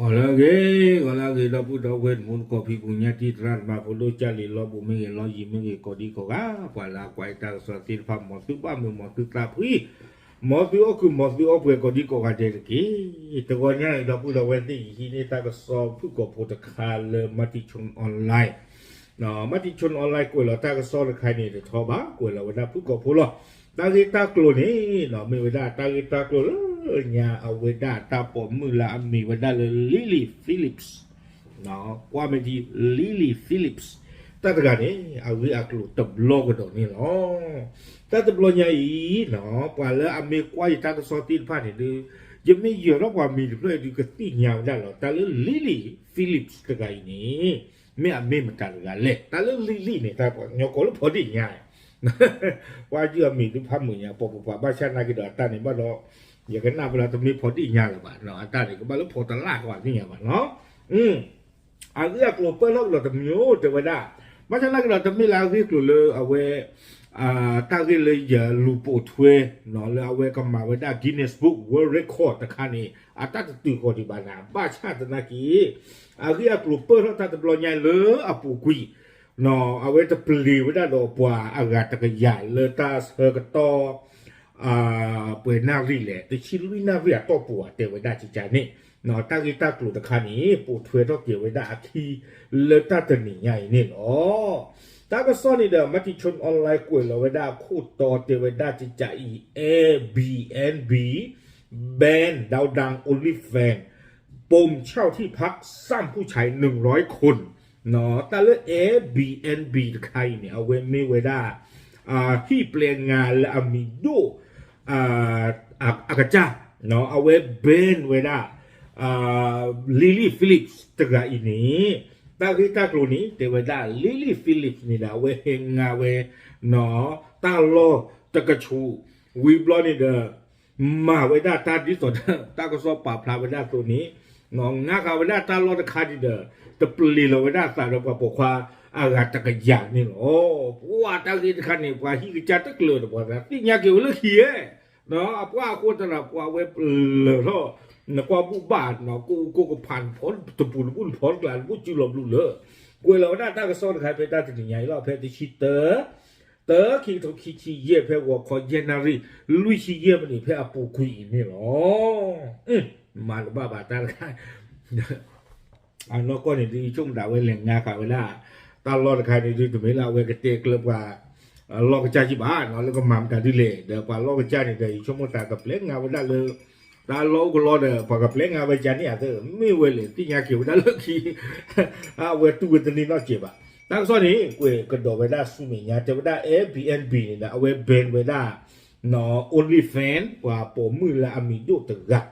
ဂီၤလၢအဂ့ၤ, ဂီၤလၢအဂ့ၤ ဒီပုၢ်ဒီဝဲၢ် တမူတကိး ဖံဖုညါတံၢ် သရၣ်သမါဖိဒိၣ် ကၢ်လံၤလီၤ ဘိးမ့ၢ်ဂ့ၤ လီၤယံၤမ့ၢ်ဂ့ၤ ကိးဒံကိးဂၤ ပှၤလၢအကွၢ်ယတၢ်ကစီၣ်သ့ၣ်တဖၣ် မ်သုဘၣ်မုာ် မ်သုသးဖှံ, မ်သုအီၣ်ကုာ် မ်သုအီပှဲၤ ကိးဒံကိးဂၤဒဲးတက့ၢ်. တဂီၤညါအံၤ ဒီပုၢ်ဒီဝဲၢ်သ့ၣ် ယဟံးန့ၢ်တၢ်ကစီၣ်ဖုၣ်ကိာ်ဖိတခါလၢ Matichon Online, Matichon Online ကွဲးလီၤတၢ်ကစီၣ်တခါန့ၣ်တထီဘၣ်, ကွဲးလီၤဝဲဒၣ်ဖုၣ်ကိာ်ဖိလီၤ. တၢ်ဂ့ၢ်တၢ်ကျိၤန့ၣ် မ့ၢ်ဝဲဒၣ်တၢ်ဂ့ၢ်တၢ်ကျိၤလၢညါ အဝဲဒၣ်တၢ်ပိာ်မုၣ်လၢအမံၤဝဲဒၣ်လၢ Lily Phillips, ကွၢ်မ့ၢ်ဒ် Lily Phillips တၢ်တဂၤန့ၣ် အဂ့ၢ်အကျိၤတဘျီကဒီးန့ၣ်လီၤ. တၢ်တဘျီညါအံၤ ပှၤလၢအမ့ၢ်ကွၢ်ယတၢ်ကစီၣ်သ့ၣ်တဖၣ်န့ၣ်ဒုး ယမ့ၢ်ယၢၤထီၣ်ပှၤမံၤတဖျၢၣ်အံၤဒုး ကသ့ၣ်ညါဝဲဒၣ်လီၤ. တၢ်လၢ Lily Phillips တဂၤအံၤန့ၣ် မ့ၢ်အမ့ၢ်မတၤတဂၤလဲၣ်. တၢ်လၢ Lily န့ၣ် တၢ်ပှၤကညီကိးလၢဖီဒ့ၣ်ညါ ပှၤယုၢ်အမံၤဒုးဖးမုာ်ညါ ပိာ်ပပှၤ ဘၣ်ဆၣ်နာ်က့ဒီးအတၢ်န့ၣ်ဘၣ်ဒီး ယကနၣ်ပလၢတမ့ၢ်ဖီဒ့ၣ်ညါလၢၤဘၣ်, အတၢ်န့ၣ် ကဘၣ်လၢဖီတလၢ်ကီးသ့ၣ်ညါဘၣ်နီၤ. အဂ့ၢ်အကျိၤပၢၢ်ထီၣ်ကဒီးတမံၤအိၣ်တဲဝဲဒၣ်, ဘၣ်ဆၣ်နာ်က့ဒီးတမ့ၢ်လၢအဂ့ၢ်အကျိၤလၢအဝဲ တၢ်ဂ့ၢ်လၢယလူၤပိာ်ထွဲ လၢအဝဲကမၤဝဲဒၣ် Guinness Book World Record တခါန့ၣ် အတၢ်တတုၤဃီၤဒံးဘၣ်နၤ, ဘၣ်ဆၣ်သနာ်က့ အဂ့ၢ်အကျိၤပၢၢ်ထီၣ်တၢ်တဘျီညါလၢအပူၤကွံာ် အဝဲတပျ့ၤဝဲဒၣ်ဒီးပှၤအဂၤတကယၤလၢတၢ်ဆၢကတီၢ် ပှဲၤနၣ်ရံၣ်လဲၣ် တဆံလွံၢ်နၣ်ရံၣ်အတီၢ်ပူၤ တဲဝဲဒၣ်ကကန့ၣ်, တၢ်ဂ့ၢ်တၢ်ကျိၤတခါန့ၣ် ပိာ်ထွဲထီၣ်က့ၤဝဲဒၣ်အခံ လၢတၢ်တနံၤညါအံၤန့ၣ်လီၤ. တၢ်ကစီၣ်န့ၣ်ဒီး Matichon Online ကွဲးလီၤဝဲဒၣ်အခိၣ်တီတဲဝဲဒၣ်ကကအံၤ Airbnb ban downtown OnlyFans ปมเช่าที่พักสร้างผู้ชายหนึ่งร้อยคน တၢ်လၢ Airbnb တခါအံၤန့ၣ် အဝဲမ့ၢ်ဝဲဒၣ် ဟံၣ်ပျဲငါလၢအမံၤဒိၣ် အကစၢ်, အဝဲ ban ဝဲဒၣ် Lily Phillips တဂၤအံၤန့ၣ်, တၢ်ဂ့ၢ်တၢ်ကျိၤန့ၣ် တဲဝဲဒၣ် Lily Phillips န့ၣ်ဒီး အဝဲဟဲငါဝဲ တၢ်လီၢ်တကဆူး ဝံၤဘျီန့ၣ်ဒီး မၤဝဲဒၣ်တၢ်ဒ်သိးဒီး တၢ်ကစီၣ်ပာ်ဖျါဝဲဒၣ်အသိးန့ၣ်, ငါဃာ်ဝဲဒၣ်တၢ်လီၢ်တခါန့ၣ်ဒီး တပျ့ၤလီၤဝဲဒၣ်အသးဒီးပှၤပိာ်ခွါအဂၤတကယၤန့ၣ်လီၤ. ပှၤတၢ်ဂ့ၢ်တခါန့ၣ် ပှၤဟံၣ်ကစၢ်တကျၢၤဒီး ပှၤသ့ၣ်ညါက့ၤဝဲလၢခံဧါ အပှၤအဃိသတးဒီး ပှၤဝဲပလၢၤထီၣ် နကွၢ်ဘူၣ်ဘၣ်နီၤ ကိၣ်ကိၣ်ကဖး တပူၤတဘူၣ် တဖီတကျးတဘူၣ် စုလီၤဘျုးလၢ ကွဲးလီၤဝဲဒၣ်တၢ်ကစီၣ်တခါဖဲတၢ်တနံၤညါအံၤလီၤ ဖဲတဆံတၢ တၢ ခံကထိခံဆံယဲၢ် ဖဲဂီၤခီယဲၢ်နၣ်ရံၣ် လွံၢ်ဆံယဲၢ်မံးနံး ဖဲအပူၤကွံာ်အံၤန့ၣ်လီၤ. မၤတဘၣ်ဘၣ်တၢ်တခါ အနီၢ်ကီၢ်န့ၣ်ဒုး ယဆိကမိၣ်ဒၣ်ဝဲလဲၤငါဃာ်ဝဲဒၣ် တၢ်လီၢ်တခါန့ၣ်ဒုး တမ့ၢ်လၢအဝဲကတဲကျၢၤပှၤ လီၢ်ကစၢ်ကံဘၣ်နီၤ လၢကမၤမတၤဒ်လဲၣ် ဒီးပှၤလီၢ်ကစၢ်န့ၣ်ဒီး ယဆိကမိၣ်သးကပျဲငါဝဲဒၣ်လၢ တၢ်လီၢ်အိၣ်ကလီဒီး ပှၤကပျဲငါဝဲကန့ၣ်အသး မ့ၢ်ဝဲလဲၣ် သ့ၣ်ညါက့ၤဝဲဒၣ်လၢခံ အဝဲတူၢ်ဝဲတန့ၢ်နီတစဲးဘၣ်. တၢ်ကစီၣ်န့ၣ် ကွဲးကဒီးဝဲဒၣ်ဆူမဲာ်ညါ တဲဝဲဒၣ် Airbnb န့ၣ်ဒီး အဝဲ ban ဝဲဒၣ် OnlyFans ပှၤပိာ်မုၣ်လၢအမံၤဒိၣ်တဂၤ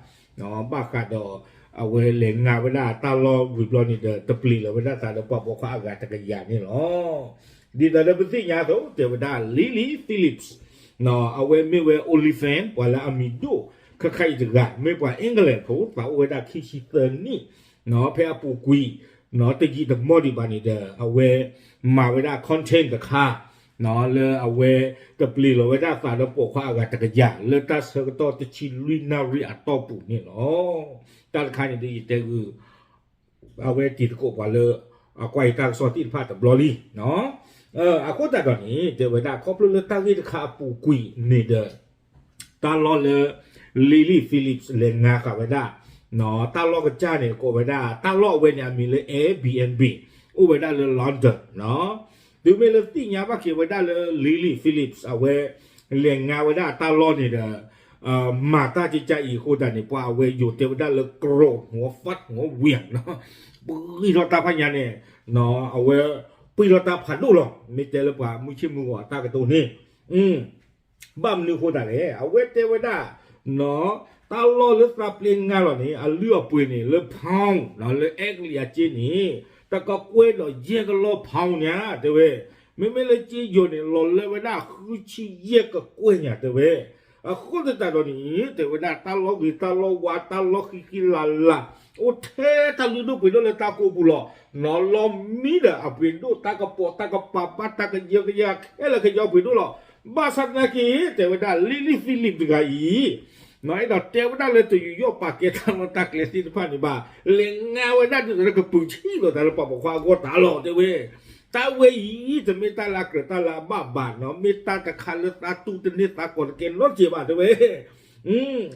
ဘၣ်ဃးဒီး အဝဲလဲၤငါဝဲဒၣ်တၢ်လီၢ်ဝံၤဘျီန့ၣ်ဒီး တပျ့ၤလီၤဝဲဒၣ်သးဒီးပှၤပိာ်ခွါအဂၤတကယၤန့ၣ်လီၤ. ဒ်သိးဒီးပသ့ၣ်ညါအသိး တဲဝဲဒၣ် Lily Phillips အဝဲမ့ၢ်ဝဲ OnlyFans ပှၤလၢအမံၤဒိၣ် ခဲခါအံၤတဂၤ မ့ၢ်ပှၤ England ဖိ သးအိၣ်ဝဲဒၣ်ခံဆံသၢနံၣ် ဖဲအပူၤကွံာ် တယံာ်တမီၢ်ဒံးဘၣ်န့ၣ်ဒီး အဝဲမၤဝဲဒၣ် content တခါ လၢအဝဲ တပျ့ၤလီၤဝဲဒၣ်သးဒီးပိာ်ခွါအဂၤတကယၤ လၢတၢ်ဆၢကတီၢ်တဆံလွံၢ်နၣ်ရံၣ်အတီၢ်ပူၤန့ၣ်လီၤ. တၢ်တခါန့ၣ်ဒီးယတဲဂုာ် အဝဲတံၤသကိးပှၤလၢ အကွၢ်ယတၢ်ကစီၣ်သ့ၣ်တဖၣ်တဘျီလံ. အဃိသတးဒီးန့ၣ် တဲဝဲဒၣ်ခီဖျိလၢတၢ်ဂ့ၢ်တခါအပူၤကွံာ်န့ၣ်ဒီး တၢ်လီၢ်လၢ Lily Phillips လဲၤငါဃာ်ဝဲဒၣ် တၢ်လီၢ်ကစၢ်န့ၣ် ကိးဝဲဒၣ် တၢ်လီၢ်အဝဲန့ၣ်အမံၤလၢ Airbnb အိၣ်ဝဲဒၣ်လၢ London တုၤမ့ၢ်လၢသ့ၣ်ညါဘၣ်က့ၤဝဲဒၣ်လၢ Lily Phillips အဝဲ လဲၤငါဝဲဒၣ်တၢ်လီၢ်န့ၣ်ဒီး မၤတၢ်ကကါအံၤအဃိသတးန့ၣ် ပှၤအဝဲယိၤတဲဝဲဒၣ်လၢ ကြိုက်ဝှက်ဖတ်ဝှက်ဝံ ပှံၢ်ထီၣ်တၢ်ဖးညါန့ၣ် အဝဲ ပှံၢ်ထီၣ်တၢ်ဖးဒိၣ်လီၤ. မ့ၢ်တဲလၢပှၤမုၢ်ဆ့ၣ်မုၢ်ဂီၤအတၢ်ကတိၤန့ၣ် ဘၣ်မနုၤအဃိသတးလဲၣ် အဝဲတဲဝဲဒၣ် တၢ်လီၢ်လၢသးပျ့ၤငါလီၤန့ၣ် အလုၢ်အပှ့ၤန့ၣ် လၢ pound လၢအဲကလံးအစ့န့ၣ် တကကွဲၢ်ဒီးယဲၢ်ကလီၢ် pound ညါ တဲဝဲ မ့မ့ၢ်လၢစ့ယိၤန့ၣ် လီၤလၢဝဲဒၣ်ဃုဆံယဲၢ်ကကွဲၢ်ညါ တဲဝဲ အဃိသတးဒီးန့ၣ် တဲဝဲဒၣ်တၢ်လီၢ်ဂ့ၤတၢ်လီၢ်ဝါ တၢ်လီၢ်ဃံဃံလၤလၤ အိၣ်ထဲတၢ်လုၢ်ဒိၣ်ပှ့ၤဒိၣ်လၢတၢ်ကိးပူၤလီၤ. နီၢ်လီၤမံဒီးအပှ့ၤဒိၣ် တၢ်ကပိာ်တၢ်ကပၤဘၣ် တၢ်ကယၢကယၤခဲလၢာ်ခဲဆ့ပှ့ၤဒိၣ်လီၤ. ဘၣ်ဆၣ်သနာ်က့ တဲဝဲဒၣ် Lily Phillips တဂၤအံၤ အဲၣ်ဒိးတဲဝဲဒၣ်လၢတယူးယီၣ်ပာ်ကဲတၢ်လီၢ်တၢ်ကျဲသ့ၣ်တဖၣ်န့ၣ်ဘၣ်, လဲၤငါဝဲဒၣ်ဒ်သိးလၢကပုာ်ဆံးလိာ်သးလၢပှၤပိာ်ခွါအဂီၢ်တၢ်လီၤ တဲဝဲ. တၢ်ဝဲအံၤ တမ့ၢ်တၢ်လၢအကြၢးတၢ်လၢအဘၣ်ဘၣ်နီၤ, မ့ၢ်တၢ်တခါလၢသးတူၢ်တန့ၢ်သးကီးတကဲနီတစဲးဘၣ် တဲဝဲ.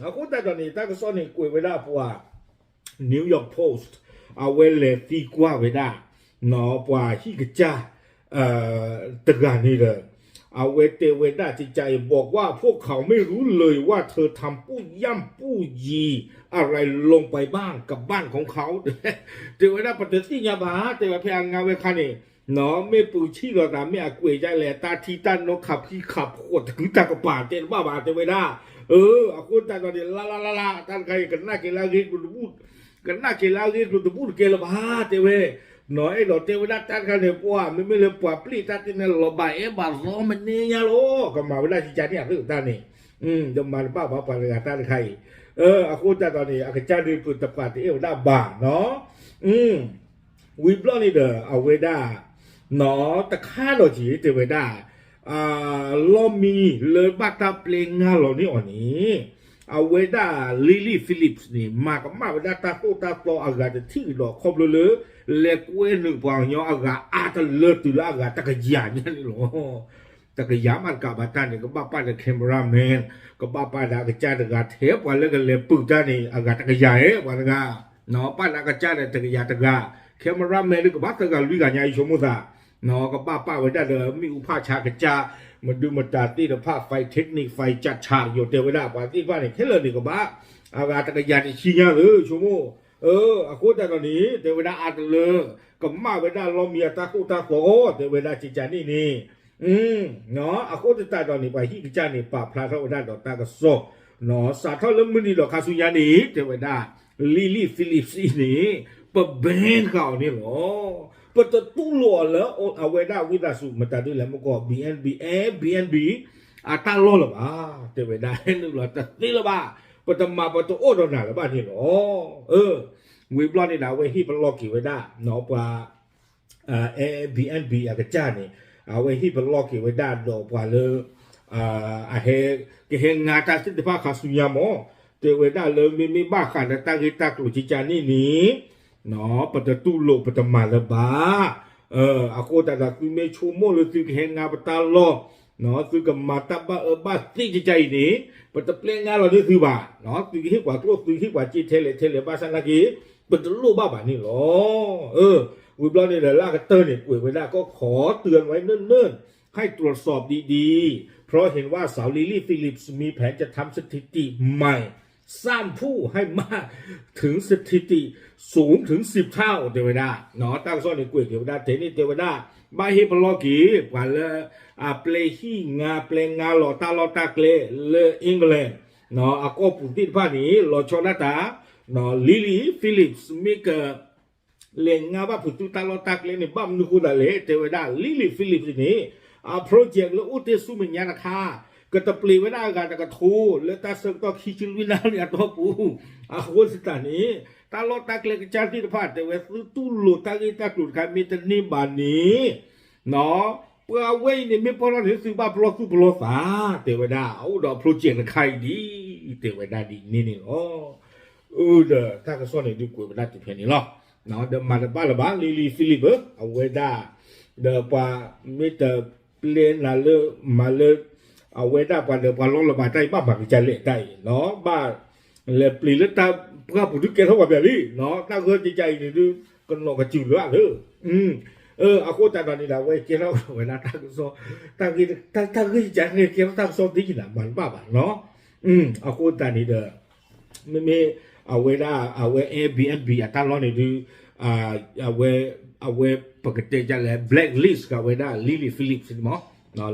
အဃိသတးဒီးန့ၣ် တၢ်ကစီၣ်န့ၣ်ကွဲးဝဲဒၣ်ပှၤ New York Post အဝဲလဲၤသံကွၢ်ဝဲဒၣ် ပှၤဟံၣ်ကစၢ် တဂၤန့ၣ်ဒီး အဝဲတဲဝဲဒၣ် จะบอกว่าพวกเขาไม่รู้เลยว่าเธอทำปุ้ยย่ำปุ้ยยีอะไรลงไปบ้างกับบ้านของเขา တဲဝဲဒၣ် ပတသ့ၣ်ညါဘၣ် တဲဝဲ ဖဲအငါဝဲခါန့ၣ် မ့ၢ်ပုာ်ဆံးလိာ်သး မ့ၢ်အကွဲးဒ်လဲၣ် တၢ်ထံတၢ်နိခးဖံးခးဖှိးတကုတၢ်ကပၤ တဲတဘၣ်ဘၣ် တဲဝဲဒၣ်. အဃိသတးဒီးန့ၣ် လါလါလါလါ တၢ်တခါအံၤ ကနၣ်က့ၤလၢအဂ့ၢ်ကျိၤတဘူၣ် ကနၣ်က့ၤလၢအဂ့ၢ်ကျိၤတဘူၣ်တကဲလၢၤဘၣ် တဲဝဲ. နီၢ်အဲၣ်ဒိးတဲဝဲဒၣ်တၢ်တခါန့ၣ် ပှၤမ့မ့ၢ်လၢပှၤပျံၤတၢ်တန့ၣ် လီၤဘၣ်အဲၣ်ဘၣ်သီမ့ၢ်န့ၢ်ညါလီၤ ကမၤဝဲဒၣ်ကကန့ၣ်အသ့ၣ်တၢ်န့ၣ် တမၤတဘၣ်ဘၣ်ပှၤတဂၤတၢ်တခါအံၤ. အဃိသတးဒီးန့ၣ် အကစၢ်ဒုးပတပာ်တအဲၣ်ဝဲဒၣ်ဘၣ်နီၢ် ဝံၤဘျီန့ၣ်ဒီး အဝဲဒၣ် နီၢ်တခါဒီးက့ၤ တဲဝဲဒၣ် လီၢ်မံလၢဘၣ်တၢ်ပျဲငါလီၤန့ၢ်အီၤန့ၣ် အဝဲဒၣ် Lily Phillips န့ၣ် မၤကမၣ်ဝဲဒၣ်တၢ်သိၣ်တၢ်သီအဂၤတထံၣ်ဒီး ခီဖျိလၢ လဲၤကွဲနုာ်ပှၤကညီအဂၤအါတလၢတုၤလၢအဂၤတကယၤညါန့ၣ်လီၤ. တကယၤမးတကးဘၣ်တၢ်န့ၣ် ကဘၣ်ပာ်ဒီး cameraman ကဘၣ်ပာ်ဒီးအကစၢ်တဂၤထဲပှၤလၢကလဲၤပုာ်တၢ်န့ၣ် အဂၤတကယၤဧဲ ပှၤတဂၤ ပာ်ဒီးအကစၢ်ဒီးတကယၤတဂၤ cameraman ဒုးကဘၣ်သၢဂၤလွံၢ်ဂၤညါအံၤ ဆိကမိၣ်သး ကဘၣ်ပာ်ဝဲဒၣ်ဒီးမ့ၣ်အူဖးဆါကစၢ် မဒုမတၤသ့ၣ်တဖၣ် fine technique fine ကၠၣ်ဆၣ် ယိၤတဲဝဲဒၣ် ပှၤသ့ၣ်တဖၣ်န့ၣ် ခဲလၢာ်န့ၣ်ကဘၣ် အဂၤတကယၤတဆံညါလၢ ဆိကမိၣ် အဃိသတးဒီးန့ၣ် တဲဝဲဒၣ်အါတလၢ ကမၣ်ဝဲဒၣ်လီၢ်မံအတၢ်သိၣ်တၢ်သီ တဲဝဲဒၣ်ကကန့ၣ်န့ၣ် အဃိသတးဒီးန့ၣ် ပှၤဟံၣ်ကစၢ်န့ၣ် ပာ်ဖျါထီၣ်ဝဲဒၣ်ဒီးတၢ်ကစီၣ် စးထီၣ်လၢမုၢ်နံၤဒီးခါဆူညါန့ၣ် တဲဝဲဒၣ် Lily Phillips အံၤန့ၣ် ပ ban ဃာ်အီၤန့ၣ်လီၤ. ပတတူၢ်လိာ်အီၤလၢ အဝဲဒၣ်ဝံသးစူၤမတၤဒ်လဲၣ်မ့ၢ်ကီး BNB Airbnb အတၢ်လီၢ်လၢၤဘၣ် တဲဝဲဒၣ် ဟဲနုာ်လီၤတသ့လၢၤဘၣ် ပတမၤပတအိၣ်ဒီးနၤလၢၤဘၣ်န့ၣ်လီၤ. ဝံၤဘျီန့ၣ်ဒီး အဝဲဟ့ၣ်ပလီၢ်က့ၤဝဲဒၣ် ပှၤ Airbnb အကစၢ်န့ၣ် အဝဲဟ့ၣ်ပလီၢ်က့ၤဝဲဒၣ်ဒီးပှၤလၢ အဟဲ ကဟဲငါတၢ်သ့ၣ်တဖၣ်ခါဆူညါမး တဲဝဲဒၣ်လၢမ့မ့ၢ်ဘၣ်ဃးဒီးတၢ်ဂ့ၢ်တၢ်ကျိၤကကန့ၣ်န့ၣ် ပတတူၢ်လိာ်ပတမၤလၢၤဘၣ်. အဃိသတးဒီးသုမ့ၢ်ဆိကမိၣ်လၢသုကဟဲငါပတၢ်လီၢ် သုကမၤတၢ်ဘၣ်အၢဘၣ်သီကကအံၤန့ၣ် ပတပျဲငါလီၤန့ၢ်သုဘၣ်. သုကဟ့ၣ်ပှၤကျိၣ် သုကဟ့ၣ်ပှၤစ့ထဲလဲၣ်ထဲလဲၣ်ဘၣ်ဆၣ်နာ်က့ ပတလိၣ်ဘၣ်ဘၣ်န့ၣ်လီၤ. ဝံၤဘျီန့ၣ်ဒီးလၢအကတၢၢ်န့ၣ် ကွဲးဝဲဒၣ်ကီၢ်ခိး เตือนไว้เนิ่นๆ ให้ตรวจสอบดีๆ เพราะเห็นว่าสาวลิลลี่ฟิลลิปส์มีแผนจะทำสถิติใหม่ สร้างผู้ให้มากถึงสถิติสูงถึงสิบเท่า တဲဝဲဒၣ် တၢ်ကစီၣ်န့ၣ်ကွဲးက့ၤဝဲဒၣ် တဲန့ၣ်တဲဝဲဒၣ် ဘၣ်ဟ့ၣ်ပလီၢ်က့ၤ ပှၤလၢ အပျဲဟံၣ်ငါပျဲငါလီၤတၢ်လီၢ်တၢ်ကျဲလၢ England အကီၢ်ပူၤသ့ၣ်တဖၣ်န့ၣ် လီၤဆီဒၣ်တၢ် Lily Phillips မ့ၢ်က လဲၤငါဘၣ်ဖုးသုတၢ်လီၢ်တၢ်ကျဲန့ၣ် ဘၣ်မနုၤဃိသးလဲၣ် တဲဝဲဒၣ် Lily Phillips န့ၣ် အ project လၢအိၣ်တ့ၢ်ဆူမဲာ်ညါတခါ ကတပျ့ၤဝဲဒၣ်အဂၤတကထိ လၢတၢ်ဆၢကတီၢ်ခံဆံလွံၢ်နၣ်ရံၣ်အတီၢ်ပူၤ အဃိသတးန့ၣ် တၢ်လီၢ်တၢ်ကျဲကစၢ်သ့ၣ်တဖၣ် တဲဝဲသုတူၢ်လိာ်တၢ်ဂ့ၢ်တၢ်ကျိၤတခါမ့ၢ်တန့ၢ်ဘၣ်န့ၣ် ပှၤဝဲအံၤန့ၣ်မ့ၢ်ပီၢ်ထီၣ်န့ၣ် သုဘၣ်ပလီၢ်သူၣ်ပလီၢ်သး တဲဝဲဒၣ် အအိၣ်ဒီး project တခါအံၤဒ် တဲဝဲဒၣ်ဒ်န့ၣ်န့ၣ်လီၤ. အၢ ဒီးတၢ်ကစီၣ်န့ၣ်ဒုးကွဲးဝဲဒၣ်တုၤဖဲန့ၣ်လီၤ. ဒီးမၤတဘၣ်လၢၤဘၣ် Lily Phillips ဧၢ အဝဲဒၣ် ဒီးပှၤမ့ၢ်တပျဲနၤလၢ မၤလၢ အဝဲဒၣ်ပှၤဒီးပှၤလီၢ်လၢၤဘၣ်တၢ်အံၤ ဘၣ်မၤကစၢ်လဲၣ်တၢ်အံၤ ဘၣ်လဲၤပျ့ၤလၢတၢ်ပှၢ်ပူၤဒုးကဲထီၣ်ပှၤပျဲလံ တၢ်ဂၢၢ်ကကအံၤန့ၣ်ဒုး ကနီၤကစူၤလၢၤလၢ အဃိသတးဒီးန့ၣ်ဒီး အဝဲကဲထီၣ်ဝဲဒၣ်တၢ်ကစီၣ် တၢ်ဂ့ၢ်ကဲထီၣ်တၢ်ကစီၣ်သ့က့ၤနၤ မၤတဘၣ်ဘၣ်နီၤ. အဃိသတးန့ၣ်ဒီး မ့မ့ၢ်အဝဲဒၣ် အဝဲ Airbnb အတၢ်လီၢ်န့ၣ်ဒုး အဝဲ အဝဲပကတဲဒ်လဲၣ် blacklist ဃာ်ဝဲဒၣ် Lily Phillips န့ၣ်မး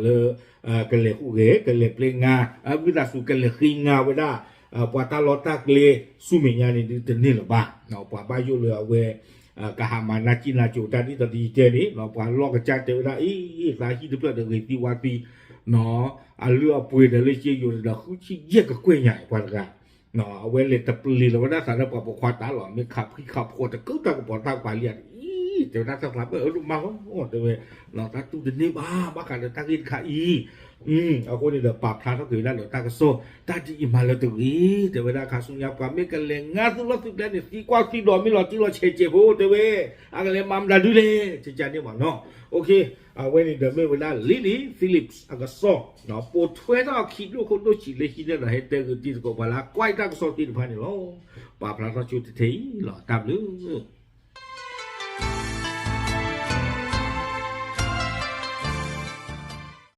လၢ ကလဲၤဟူးဂဲၤ ကလဲၤပျဲငါ ဝံသးစူၤ ကလဲၤဃ့ငါဝဲဒၣ် ပှၤတၢ်လီၢ်တၢ်ကျဲ ဆူမဲာ်ညါန့ၣ်ဒုးတန့ၢ်လၢၤဘၣ်. ပှၤဘၣ်ယိၣ်လၢအဝဲ ကဟးမၤနၢ်ကံၣ်နၢ်ကိၤတၢ်ဒ်သိးဒ်ယတဲန့ၣ် ပှၤလီၢ်ကစၢ်တဲဝဲဒၣ်အံၤ သးဟံၣ်တဖျၢၣ်ဒီးဂ့ၤသံဝါသံ အလုၢ်အပှ့ၤဒီးလၢက့ယိာ်ဒီးဃုဆံယဲၢ်ကကွဲၢ်ညါပှၤတဂၤ အဝဲလဲၤတပျ့ၤလီၤဝဲဒၣ်သးလၢပှၤပိာ်ခွါတၢ်လီၢ် မ့ၢ်ခးဖှံခးဖှီတကုတၢ်ကပီၤတၢ်ကပၤလံဧါအံၤ တဲဝဲဒၣ်တၢ်သးပှၢ်အၢဒိၣ်မးလီၤ တဲဝဲ, တၢ်တူၢ်တန့ၢ်ဘၣ် ဘၣ်ဃးလၢတၢ်ဂ့ၢ်တခါအံၤ, အဃိန့ၣ်ဒီးပာ်ဖျါထီၣ်က့ၤဝဲဒၣ်လၢတၢ်ကစီၣ် တၢ်ဒ်အံၤမၤလၢတဂ့ၤ တဲဝဲဒၣ်ခါဆူညါ ပှၤမ့ၢ်ကလဲၤငါသူၣ်လီၢ်သူၣ်ကျဲန့ၣ် သံကွၢ်သံဒိးမ့ၢ်လီၤတံၢ်လီၤဆဲးစဲးဖိ တဲဝဲ, အကလဲၤမၤမတၤဒုလဲၣ် ကကန့ၣ်မးနီၤ, အဝဲန့ၣ်ဒီးမ့ၢ်ဝဲဒၣ် Lily Phillips အကစီၣ်, ပိာ်ထွဲထီၣ်အခံဒိၣ်ခိၣ်ဒိၣ်ဆံးလၢဟံၣ်န့ၣ်ဒီး ဟဲတဲဂ့ၤတံၤသကိးပှၤလၢကွၢ်တၢ်ကစီၣ်သ့ၣ်တဖၣ်န့ၣ်လီၤ. ပာ်ဖျါထီၣ်ဆိတထဲအံၤလီၤ တၢ်ဘျုး